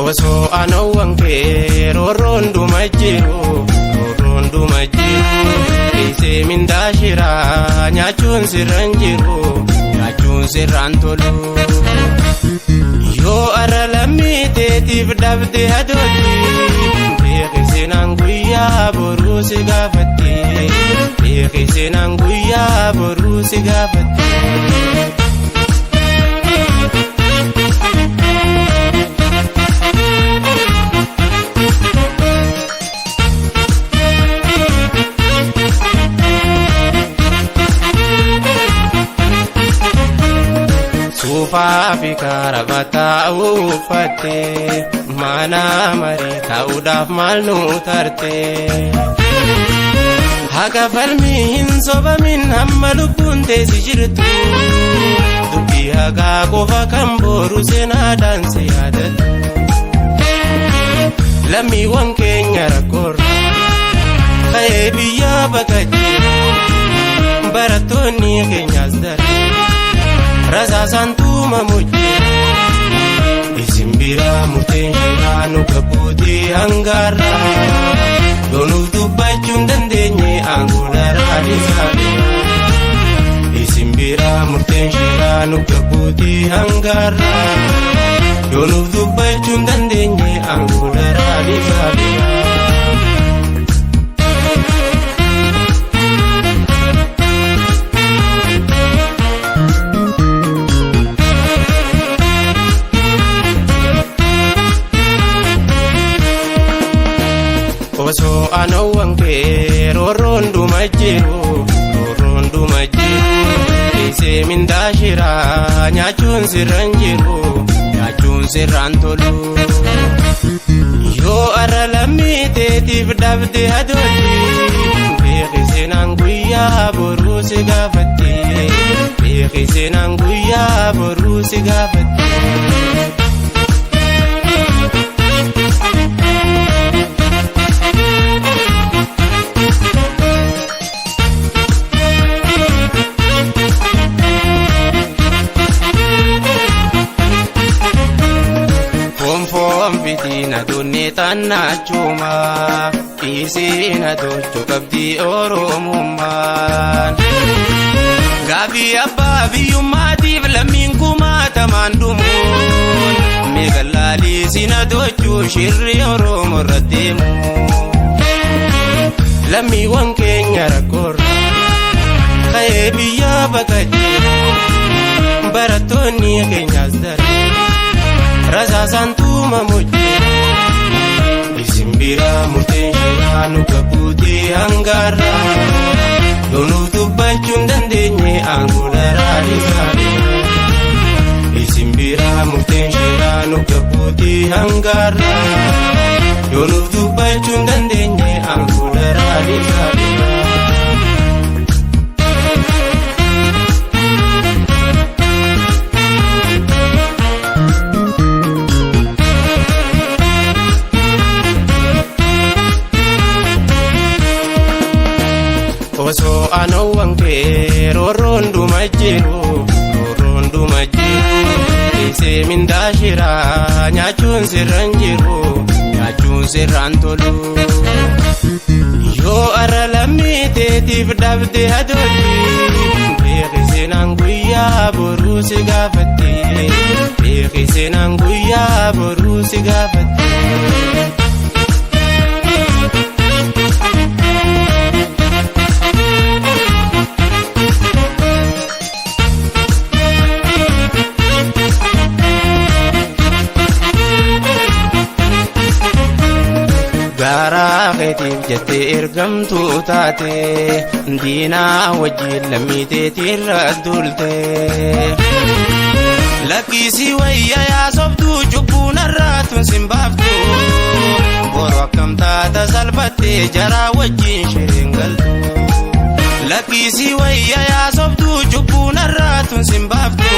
Osoo anoowwan kee roorroon dhuma jiru, roorroon dhuma jiru. Dhiisee mindaa shiraa nyaachuun sirraan jiru, nyaachuun sirraan tolu. Yoo arra lammii teetiif dhabde hadooti, beeki seenaan guyyaa boruu si gaafatti. Beeki seenaan guyyaa boruu si gaafatti. Suufaa fi kaarabataa uffattee mana marii taa'uudhaaf maal nu tarte? Haqa falmii hin sobamin hamma lubbuun teessi jirtu. Dubbii haqaa qofa kan boru seenaadhaan si yaadatu. Lammiiwwan keenya rakkoorra ka'ee biyyaa bakka jiru. Barattoonni keenyaas darbe rasaasaan tuumamu jira. Isin biraa murteen shiraa nu qabbuutii hangaarraa. Loluuf dubbachuu hin dandeenye aangoo daraa dhiisaa. Isin biraa murteen shiraa nu qabbuutii hangaarraa. Loluuf dubbachuu hin dandeenye aangoo daraa dhiisaa. Osoo anoowwan kee roorroon dhuma jiru, roorroon dhuma jiru. Dhiisee mindaa shiraa nyaachuun sirraan jiru, nyaachuun sirraan tolu. Yoo arra lammii teetiif dhabde hadooti, beeki seenaan guyyaa boruu si gaafatti. Beeki seenaan guyyaa boruu si gaafatti. Foon fitina dunni tannaachuma dhiisina tolchu qabdii oromummaan. Gaaffii abbaa biyyummaatiif lammiin kumaatamaan dhumuun meeqallaalii sina tochuu shirri oromoo irra deemu. Lammiiwwan keenya rakkoorra ka'ee biyyaa bakka jiru. Barattoonni keenyaas darbe rasaasaan tuumamu jira. Isin biraa murteen shiraa nu qabbuutii hangaarraa. Loluuf dubbachuu hin dandeenye aangoo daraa dhiisaa. Isin biraa murteen shiraa nu qabbuutii hangaarraa. Loluuf dubbachuu hin dandeenye aangoo daraa dhiisaa. Osoo anoowwan kee roorroon dhuma jiru, roorroon dhuma jiru. Dhiisee mindaa shiraa nyaachuun sirraan jiru, nyaachuun sirraan tolu. Yoo arra lammii teetiif dhabde hadooti, beeki seenaan guyyaa boruu si gaafatti. Beeki seenaan guyyaa boruu si gaafatti. Garaa keetiif jettee ergamtuu taate, diinaa wajjin lammii teetiirra duulte. Lakkiisii wayya yaasobtuu cubbuu narraa tun sin baaftu. Boru akkam taata salphattee jaraa wajjin shireen galtu. Lakkiisii wayya yaasobtuu cubbuu narraa tun sin baaftu.